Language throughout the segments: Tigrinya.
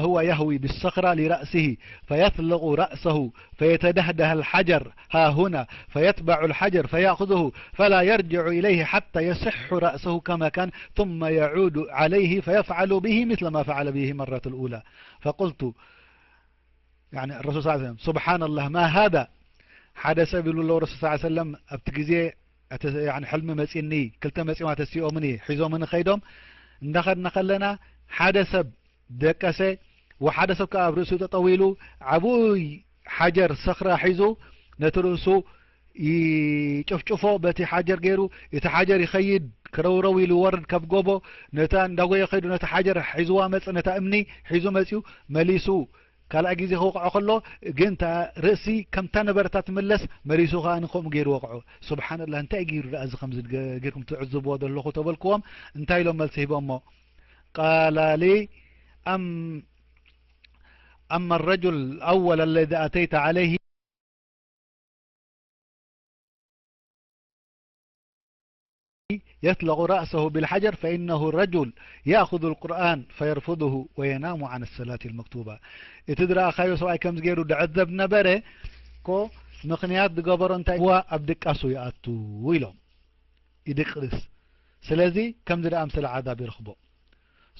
هو يهوي بالصخرة لرأسه، فيثلغ رأسه، فيتدهده الحجر ها هنا، فيتبع الحجر فيأخذه، فلا يرجع إليه حتى يصح رأسه كما كان، ثم يعود عليه فيفعل به مثل ما فعل به مرة الأولى. فقلت، يعني الرسول صلى الله عليه وسلم، سبحان الله، ما هذا؟ ሓደ ሰብ ይብሉ ኣለዉ ረሱል ሰለላሁ ዐለይሂ ወሰለም፣ ኣብቲ ግዜ እቲ፣ ያኒ፣ ሕልሚ መጺኒ፣ ክልተ መጺኦም ኣተሲኦምኒ፣ ሒዞምኒ ኸይዶም፣ እንዳኸድና ኸለና ሓደ ሰብ ደቀሰ፣ ወሓደ ሰብ ከኣ ኣብ ርእሱ ጠጠው ኢሉ፣ ዓብይ ሓጀር፣ ሰኽራ ሒዙ ነቲ ርእሱ ይጭፍጭፎ፣ በቲ ሓጀር ገይሩ፣ እቲ ሓጀር ይኸይድ፣ ክረውረው ኢሉ ይወርድ ካብ ጎቦ፣ ነታ እንዳጎየ ኸይዱ ነታ ሓጀር ሒዝዋ መጸ፣ ነታ እምኒ ሒዙ መጺኡ፣ መሊሱ ካልኣይ ግዜ ክወቕዖ ከሎ ግን እታ ርእሲ ከምታ ነበረታ ትምለስ፣ መሊሱ ኸኣ ንኸምኡ ገይሩ ወቕዖ። ሱብሓነላህ፣ እንታይ ገይሩ ደኣ እዚ ከምዚ ገ-፣ ገይርኩም ትዕዝብዎ ዘለኹ ተበልክዎም፣ እንታይ ኢሎም መልሲ ሂቦሞ? ቃላ ሊ፣ ኣም-፣ ኣማ ረጁል ኣወል ኣለዚ ኣተይተ ዓለይሂ يطلق رأسه بالحجر فإنه رجل يأخذ القرآن فيرفضه وينام عن الصلاة المكتوبة. እቲ ዝረኣኻዮ ሰብኣይ ከምዚ ገይሩ ድዕዘብ ነበረ እኮ ምኽንያት ዝገበሮ እንታይ ዋ ኣብ ድቃሱ ይኣቱ ኢሎም ይድቅስ። ስለዚ ከምዚ ደኣ ምሰለ ዓዛብ ይረኽቦ።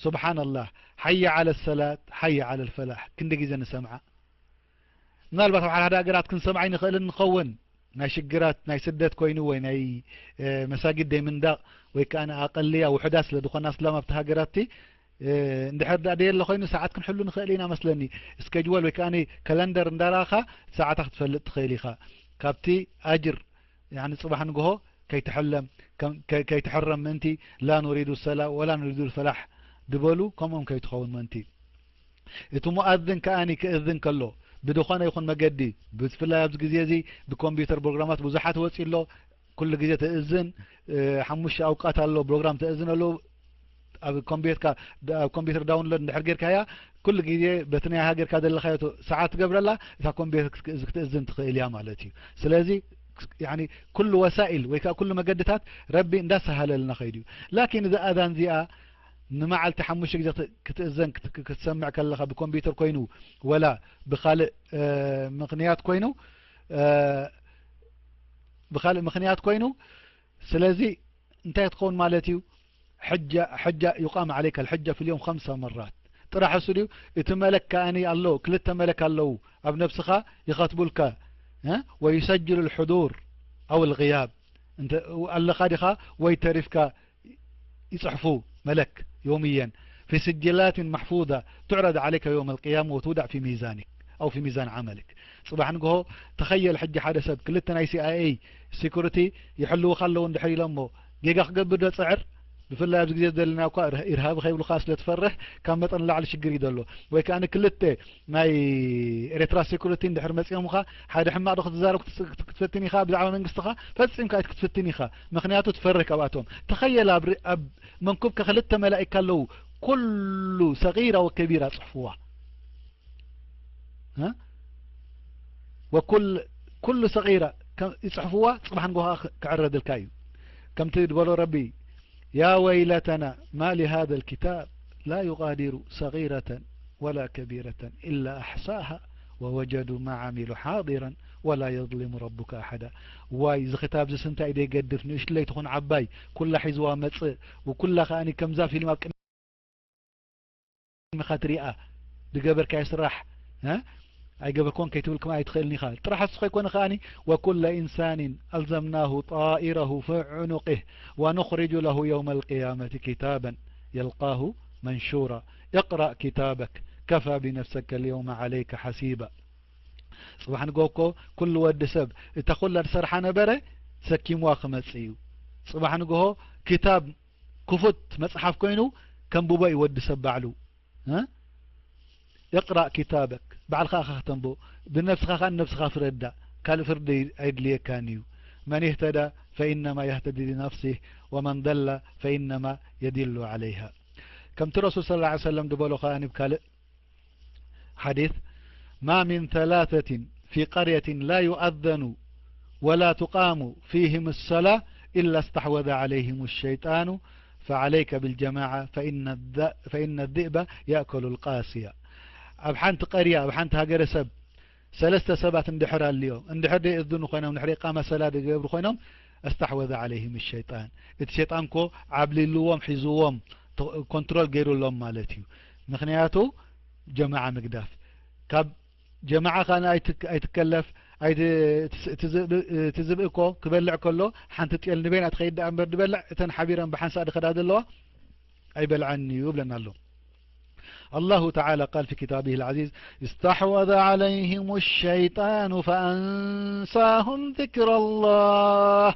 ሱብሓነላህ። ሓየ ዓለ ሰላት፣ ሓየ ዓለ ልፈላሕ። ክንዲ ግዜ ንሰምዓ። ምናልባት ኣብ ሓደ ሓደ ሃገራት ክንሰምዓ ይንኽእል ንኸውን። ናይ ሽግራት፣ ናይ ስደት ኮይኑ ወይ ናይ፣ እ፣ መሳጊድ ደይምንዳቕ ወይ ከኣ ኣቐልያ ውሑዳት ስለ ዝኾና ኣስላም ኣብቲ ሃገራትቲ፣ እ፣ እንድሕር ደኣ ደየለ ኮይኑ ሰዓት ክንሕሉ ንኽእል ኢና መስለኒ። ስኬጅወል ወይ ከኣ ከለንደር እንዳረኣኻ ሰዓታ ክትፈልጥ ትኽእል ኢኻ። ካብቲ ኣጅር ያኒ ጽባሕ ንግሆ ከይትሕለም፣ ከም-፣ ከ-፣ ከይትሕረም ምእንቲ፣ ላ ኑሪዱ ሰላ ወላ ኑሪዱ ፈላሕ ድበሉ፣ ከምኦም ከይትኸውን ምእንቲ። እቲ ሙኣዝን ከኣኒ ክእዝን ከሎ፣ ብድኾነ ይኹን መገዲ፣ ብፍላይ ኣብዚ ግዜ እዚ ብኮምፒውተር ፕሮግራማት ብዙሓት ወጺኡ ኣሎ፣ ኩሉ ግዜ ትእዝን፣ እ፣ ሓሙሽተ ኣውቃት ኣሎ፣ ፕሮግራም ተእዝን ኣሎ፣ ኣብ ኮምፒውተርካ፣ ዳ-፣ ኣብ ኮምፒውተር ዳውንሎድ እንድሕር ጌርካያ፣ ኩሉ ግዜ በቲ ናይ ሃገርካ ዘለኻዮ ቶ-፣ ሰዓት ትገብረላ፣ እታ ኮምፒውተር ክት-፣ ክትእዝን ትኽእል እያ ማለት እዩ። ስለዚ፣ ያኒ፣ ኩሉ ወሳኢል ወይ ከኣ ኩሉ መገድታት ረቢ እንዳሰሃለልና ኸይዱ እዩ። ላኪን እዛ ኣዛን እዚኣ ንመዓልቲ ሓሙሽተ ግዜ ክት-፣ ክትእዘን ክት-፣ ክትሰምዕ ከለኻ ብኮምፒውተር ኮይኑ ወላ ብኻልእ፣ እ፣ ምኽንያት ኮይኑ፣ እ፣ ብኻልእ ምኽንያት ኮይኑ፣ ስለዚ እንታይ ትኸውን ማለት እዩ? ሕጃ፣ ሕጃ ዩቃም ዓለይከ ልሕጃ ፊ ልዮም ኸምሳ መራት። ጥራሕ እሱ ድዩ? እቲ መለክ ከኣኒ ኣሎ፣ ክልተ መለክ ኣለዉ ኣብ ነብስኻ ይኸትቡልካ፣ እ? ወዩሰጅሉ ልሕዱር ኣው ልግያብ። እንተ ኣለኻ ዲኻ ወይ ተሪፍካ ይጽሕፉ መለክ ዮምየን ፊ ስጅላትን ማሕፉዛ ቱዕረድ ዓለይከ ዮም ኣልቅያማ ወትውዳዕ ፊ ሚዛኒክ ኣው ፊ ሚዛን ዓመልክ። ጽባሕ ንግሆ ተኸየል ሕጂ ሓደ ሰብ ክልተ ናይ ሲ ኣይ ኤ ሲኩሪቲ ይሕልውኻ ኣለዉ እንድሕር ኢሎሞ ጌጋ ክገብር ዶ ጽዕር? ብፍላይ ኣብዚ ግዜ ዘለና እኳ ኢርሃ-፣ ኢርሃቢ ከይብሉኻ ስለ ትፈርሕ ካብ መጠን ንላዕሊ ሽግር እዩ ዘሎ። ወይ ከኣ ንክልተ ናይ ኤርትራ ሴኩሪቲ እንድሕር መጺኦምኻ ሓደ ሕማቕ ዶ ክትዛረብ ክት-፣ ክት-፣ ክትፈትን ኢኻ ብዛዕባ መንግስትኻ? ፈጺምካ ኣይት-፣ ክትፍትን ኢኻ። ምኽንያቱ ትፈርህ ካብኣቶም። ተኸየል ኣብ ሪ-፣ ኣብ መንኩብካ ክልተ መላኢካ ኣለዉ። ኩሉ ሰጊራ ወከቢራ ጽሕፍዋ። እ? ወኩል-፣ ኩሉ ሰጊራ ከም ይጽሕፍዋ ጽባሕ ንጎኻ ክ-፣ ክዕረድልካ እዩ። ከምቲ ዝበሎ ረቢ፣ يا ويلتنا ما لهذا الكتاب لا يغادر صغيرة ولا كبيرة إلا أحصاها ووجدوا ما عملوا حاضرا ولا يظلم ربك أحدا. ዋይ፣ እዚ ክታብ ዝስ እንታይ ደይገድፍ፣ ንእሽለይ ትኹን ዓባይ፣ ኩላ ሒዝዋ መጽእ፣ ወኩላ ከኣኒ ከምዛ ፊልም ኣብ ቅድሚ ቅድሚኻ ትሪኣ፣ ዝገበርካዮ ስራሕ፣ እ? ኣይገበርኩዎን ከይትብል ከማን ኣይትኽእልን ኢኻ። ጥራሕ እሱ ከይኮነ ከኣኒ፣ وكل إنسان ألزمناه طائره في عنقه ونخرج له يوم القيامة كتابا يلقاه منشورا اقرأ كتابك كفى بنفسك اليوم عليك حسيبا. ጽባሕ ንግሆ እኮ ኩሉ ወዲ ሰብ እታ ኩላ ዝሰርሓ ነበረ ሰኪምዋ ክመጽእ እዩ። ጽባሕ ንግሆ ክታብ ክፉት መጽሓፍ ኮይኑ ከንብቦ እዩ ወዲ ሰብ ባዕሉ። እ? اقرأ كتابك፣ ባዕልኻ ኢኻ ከተንብቦ። ብነብስኻ ኸኣ ንነብስኻ ፍረዳ። ካልእ ፍርዲ ኣየድልየካን እዩ። من اهتدى فإنما يهتدي لنفسه ومن ضل فإنما يضل عليها። ከምቲ ረሱል صلى الله عليه وسلم ዝበሎ ኸኣ ኣብ ካልእ ሓዲስ، ما من ثلاثة في قرية لا يؤذن ولا تقام فيهم الصلاة إلا استحوذ عليهم الشيطان فعليك بالجماعة فإن الذ-، فإن الذئب يأكل القاسية. ኣብ ሓንቲ ቀርያ፣ ኣብ ሓንቲ ሃገረሰብ ሰለስተ ሰባት እንድሕር ኣልዮ፣ እንድሕር ደይእዝኑ ኮይኖም፣ እንድሕር ኢቃማ ሰላት ዘይገብሩ ኮይኖም፣ استحوذ عليهم الشيطان። እቲ ሸይጣን እኮ ዓብሊልዎም፣ ሒዝዎም፣ ተ-፣ ኮንትሮል ገይሩሎም ማለት እዩ። ምኽንያቱ ጀማዓ ምግዳፍ። ካብ ጀማዓ ከኣ ኣይትክ-፣ ኣይትከለፍ፣ ኣይቲ-፣ እቲ ስ-፣ እቲ ዝብኢ፣ እቲ ዝብኢ እኮ ክበልዕ ከሎ ሓንቲ ጤል ንበይና ትኸይድ ደኣ እምበር ዝበልዕ፣ እተን ሓቢረን ብሓንሳእ ዝኸዳ ዘለዋ ኣይበልዐን እዩ ይብለና ኣሎ። الله تعالى قال في كتابه العزيز: استحوذ عليهم الشيطان فأنساهم ذكر الله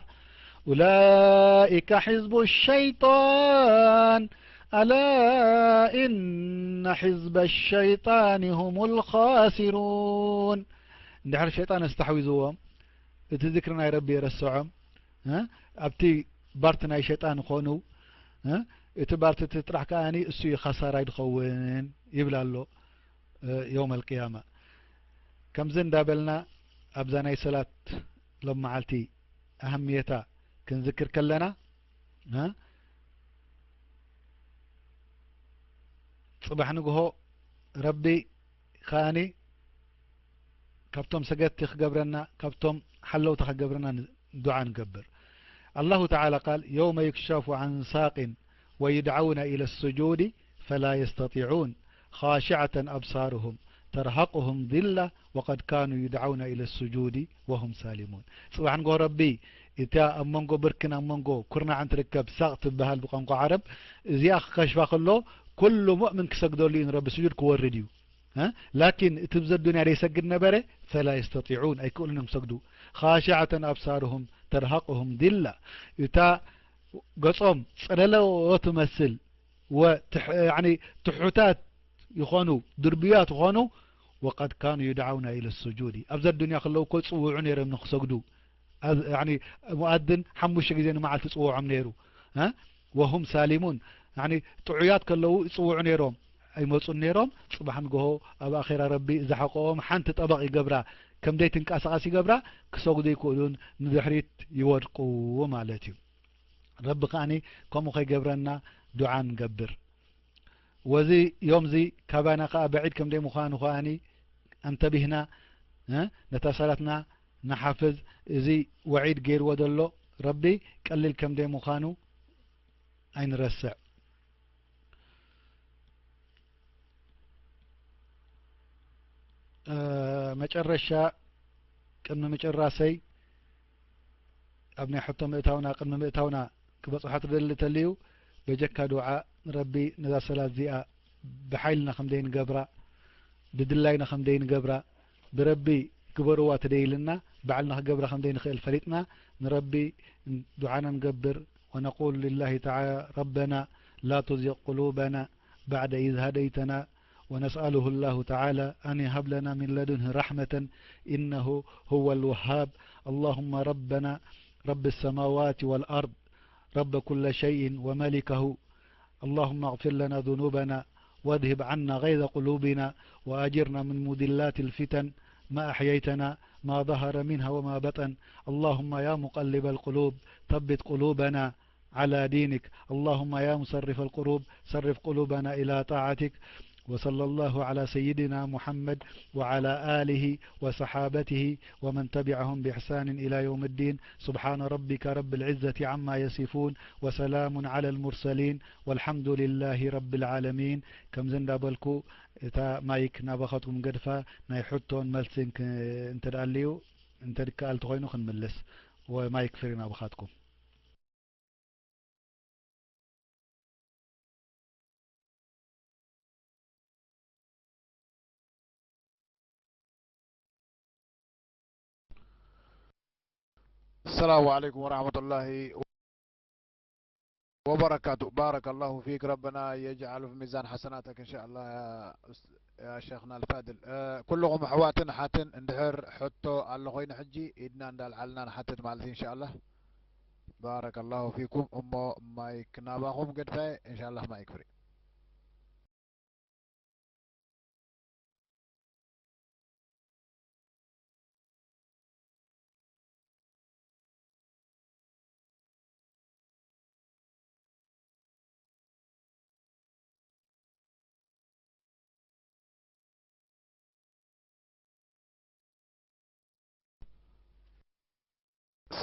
أولئك حزب الشيطان ألا إن حزب الشيطان هم الخاسرون. እንድሕር ሸይጣን ኣስተሕዊዝዎም፣ እቲ ዝክሪ ናይ ረቢ የረስዖም፣ እ፣ ኣብቲ ባርቲ ናይ ሸይጣን ይኾኑ፣ እ፣ እቲ ባርቲ እቲ ጥራሕ ከኣ እሱ እዩ ኻሳራይ ድኸውን ይብል ኣሎ፣ እ፣ የውም ኣልቅያማ። ከምዚ እንዳበልና ኣብዛ ናይ ሰላት ሎም መዓልቲ ኣህምየታ ክንዝክር ከለና፣ እ፣ ጽባሕ ንግሆ ረቢ ከኣኒ ካብቶም ሰገድቲ ክገብረና፣ ካብቶም ሓለውታ ክገብረና ን-፣ ዱዓ ንገብር። الله تعالى قال: يوم يكشف عن ساق ويدعون إلى السجود فلا يستطيعون خاشعة أبصارهم ترهقهم ذلة وقد كانوا يدعون إلى السجود وهم سالمون. ጽባሕ ንግሆ ረቢ እታ ኣብ መንጎ ብርክን ኣብ መንጎ ኩርናዕን ትርከብ ሳቕ ትበሃል ብቋንቋ ዓረብ፣ እዚኣ ክከሽፋ ከሎ ኩሉ ሙእምን ክሰግደሉ እዩ፣ ንረቢ ስጁድ ክወርድ እዩ። እ? ላኪን እቲ ብዘ ዱንያ ደይሰግድ ነበረ፣ ፈላ የስተጢዑን፣ ኣይክእሉን እዮም ክሰግዱ። ኻሽዐተን ኣብሳሩሁም ተርሃቁሁም ዚላ፣ እታ ገጾም ጸለለዎ ትመስል፣ ወትሕ-፣ ያዕኒ ትሑታት ይኾኑ፣ ድርብያት ይኾኑ። ወቀድ ካኑ ዩድዓውና ኢለ ሱጁዲ፣ ኣብዛ ዱንያ ከለዉ እኮ ይጽውዑ ነይሮም ንኽሰግዱ። ኣብ-፣ ያዕኒ ሙኣድን ሓሙሽተ ግዜ ንመዓልቲ ይጽውዖም ነይሩ። እ? ወሁም ሳሊሙን፣ ያዕኒ ጥዑያት ከለዉ ይጽውዑ ነይሮም፣ ኣይመጹን ነይሮም። ጽባሕ ንግሆ ኣብ ኣኼራ ረቢ እዛ ሕቆኦም ሓንቲ ጠበቕ ይገብራ፣ ከም ደይትንቀሳቐስ ይገብራ፣ ክሰግዱ ይክእሉን ንድሕሪት ይወድቁ ማለት እዩ። ረቢ ከኣኒ ከምኡ ከይገብረና ዱዓ ንገብር። ወዚ ዮምዚ ካባና ከኣ በዒድ ከም ደይ ምዃኑ ከኣኒ ኣንተቢህና፣ እ፣ ነታ ሰላትና ንሓፍዝ። እዚ ወዒድ ገይርዎ ዘሎ ረቢ ቀሊል ከም ደይ ምዃኑ ኣይንረስዕ። እ፣ መጨረሻ ቅድሚ ምጭራሰይ ኣብ ናይ ሕቶ ምእታውና፣ ቅድሚ ምእታውና ክበጽሖ ትደሊ ተልዩ፣ በጀካ ዱዓ ንረቢ ነዛ ሰላት እዚኣ ብሓይልና ከም ደይ ንገብራ፣ ብድላይና ከም ደይ ንገብራ፣ ብረቢ ግበርዋ ተደይልና፣ ባዕልና ክገብራ ከም ደይ ንኽእል ፈሊጥና፣ ንረቢ ዱዓና ንገብር። ونقول لله تعالى: ربنا لا تزغ قلوبنا بعد إذ هديتنا، ونسأله الله تعالى أن يهب لنا من لدنه رحمة إنه هو الوهاب. اللهم ربنا رب السماوات والأرض، رب كل شيء وملكه، اللهم اغفر لنا ذنوبنا واذهب عنا غيظ قلوبنا وأجرنا من مضلات الفتن ما أحييتنا ما ظهر منها وما بطن. اللهم يا مقلب القلوب ثبت قلوبنا على دينك. اللهم يا مصرف القلوب صرف قلوبنا إلى طاعتك. وصلى الله على سيدنا محمد وعلى آله وصحابته ومن تبعهم بإحسان إلى يوم الدين. سبحان ربك رب العزة عما يصفون وسلام على المرسلين والحمد لله رب العالمين. ከምዚ እንዳበልኩ እታ ማይክ ናባኻትኩም ገድፋ፣ ናይ ሕቶን መልስን ክ-፣ እንተ ደኣ ኣልዩ፣ እንተ ድከኣል ተኾይኑ ክንምልስ። ወማይክ ፍሪ ናባኻትኩም። السلام عليكم ورحمة الله وبركاته. بارك الله فيك، ربنا يجعله في ميزان حسناتك إن شاء الله يا أست-، يا شيخنا الفاضل. آه، كلكم أحواتنا حاتن، اندحر حتو الله خوين حجي، إدنا اندال حالنا نحتت مالتي إن شاء الله. بارك الله فيكم. أمو مايك ناباكم قد فاي، إن شاء الله مايك فري.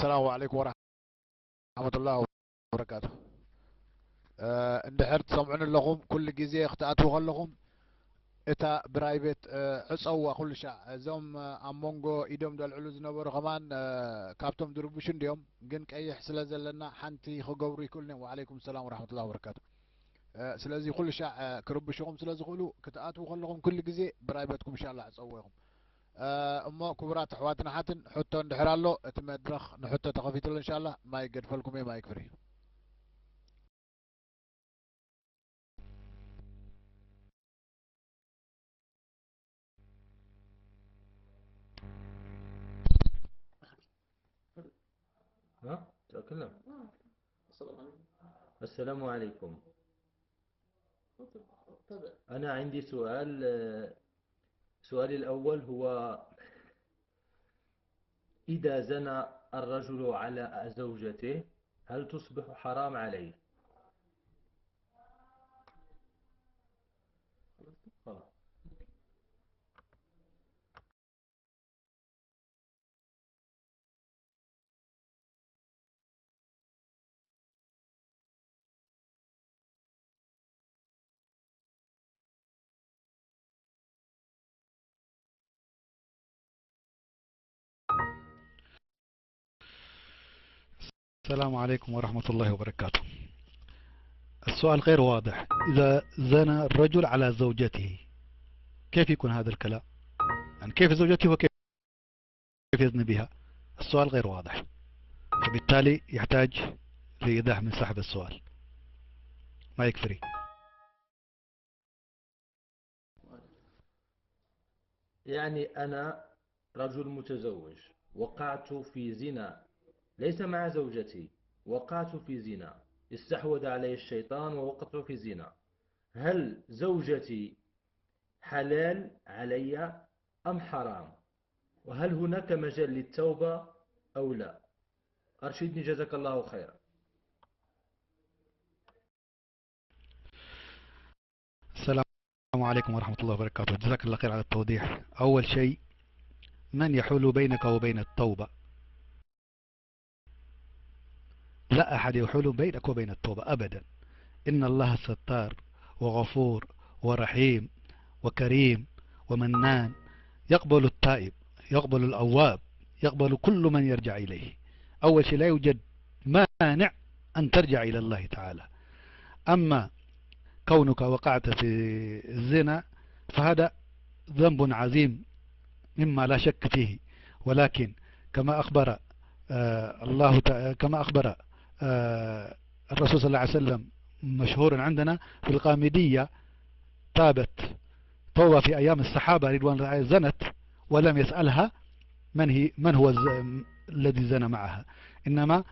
ሰላሙ ዓለይኩም ወረሕመቱላሂ ወበረካቱ። እ፣ እንድሕር ትሰምዑኒ ኣለኹም፣ ኩሉ ግዜ ክትኣትዉ ከለኹም እታ ብራይቬት፣ እ፣ ዕጸዋ ኩሉ ሻዕ። እዞም፣ እ፣ ኣብ መንጎ ኢዶም ዘልዕሉ ዝነበሩ ከማን፣ እ፣ ካብቶም ዝርብሹ እንድዮም፣ ግን ቀይሕ ስለ ዘለና ሓንቲ ክገብሩ ይክእሉን እዮም። ወዓለይኩም ሰላም ወረሕመቱላሂ ወበረካቱ። እ፣ ስለዚ ኩሉ ሻዕ፣ እ፣ ክርብሽኹም ስለ ዝኽእሉ ክትኣትዉ ከለኹም ኩሉ ግዜ ብራይቬትኩም ኢንሻላህ ዕጸዎ ኢኹም። እ፣ እሞ ክቡራት ኣሕዋትን ኣሓትን፣ ሕቶ እንድሕር ኣሎ፣ እቲ መድረኽ ንሕቶ ተኸፊቱ ኣሎ። እንሻላ ማይክ ገድፈልኩም እየ፣ ማይክ ፍሪ። ها؟ تأكلنا؟ السلام عليكم. أنا عندي سؤال، آه، سؤالي الأول هو: إذا زنى الرجل على زوجته، هل تصبح حرام عليه؟ خلاص. السلام عليكم ورحمة الله وبركاته. السؤال غير واضح. إذا زنى الرجل على زوجته، كيف يكون هذا الكلام؟ يعني، كيف زوجته وكيف يزني بها؟ السؤال غير واضح، فبالتالي يحتاج لإيضاح من صاحب السؤال. مايك فري. يعني أنا رجل متزوج، وقعت في زنا، ليس مع زوجتي، وقعت في زنا، استحوذ علي الشيطان ووقعت في زنا. هل زوجتي حلال علي أم حرام؟ وهل هناك مجال للتوبة أو لا؟ أرشدني، جزاك الله خيرا. السلام عليكم ورحمة الله وبركاته. جزاك الله خير على التوضيح. أول شيء، من يحول بينك وبين التوبة؟ لا أحد يحول بينك وبين التوبة أبدا. إن الله ستار وغفور ورحيم وكريم ومنان، يقبل التائب، يقبل الأواب، يقبل كل من يرجع إليه. أول شيء، لا يوجد مانع أن ترجع إلى الله تعالى. أما كونك وقعت في الزنا فهذا ذنب عظيم مما لا شك فيه، ولكن كما أخبر، آه، الله تع-، كما أخبر، آه، الرسول صلى الله عليه وسلم، مشهور عندنا في الغامدية، تابت توبة في أيام الصحابة رضوان الله عليهم، زنت ولم يسألها من هي، من هو الز-، الذي زنى معها، إنما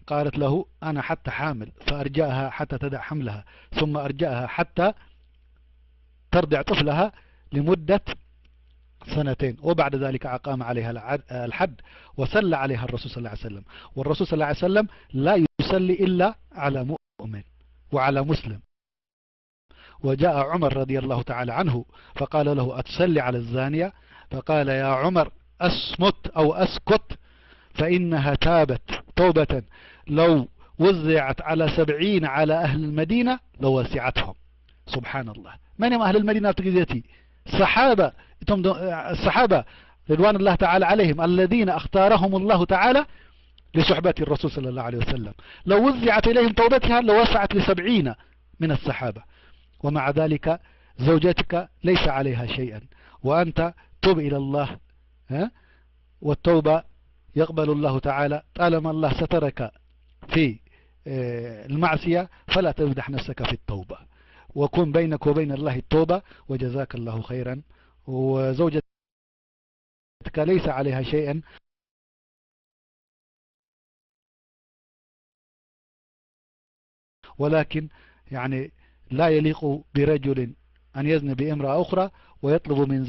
قالت له: "أنا حتى حامل"، فأرجاها حتى تدع حملها، ثم أرجاها حتى ترضع طفلها لمدة سنتين، وبعد ذلك أقام عليها العد-، الحد، وصلى عليها الرسول صلى الله عليه وسلم، والرسول صلى الله عليه وسلم لا يصلي إلا على مؤمن وعلى مسلم. وجاء عمر رضي الله تعالى عنه فقال له: "أتصلي على الزانية؟" فقال: "يا عمر، أصمت أو أسكت، فإنها تابت توبة لو وزعت على سبعين على أهل المدينة لوسعتهم". سبحان الله. من هم أهل المدينة في ذاتي؟ الصحابة، هم دو-، الصحابة رضوان الله تعالى عليهم الذين اختارهم الله تعالى لصحبة الرسول صلى الله عليه وسلم. لو وزعت إليهم توبتها لوسعت لسبعين من الصحابة. ومع ذلك زوجتك ليس عليها شيئا، وأنت تب إلى الله، ها؟ والتوبة يقبل الله تعالى، طالما الله سترك في، آه، المعصية، فلا تفضح نفسك في التوبة، وكن بينك وبين الله التوبة، وجزاك الله خيرا. وزوجتك ليس عليها شيئا، ولكن، يعني، لا يليق برجل أن يزني بامرأة أخرى ويطلب من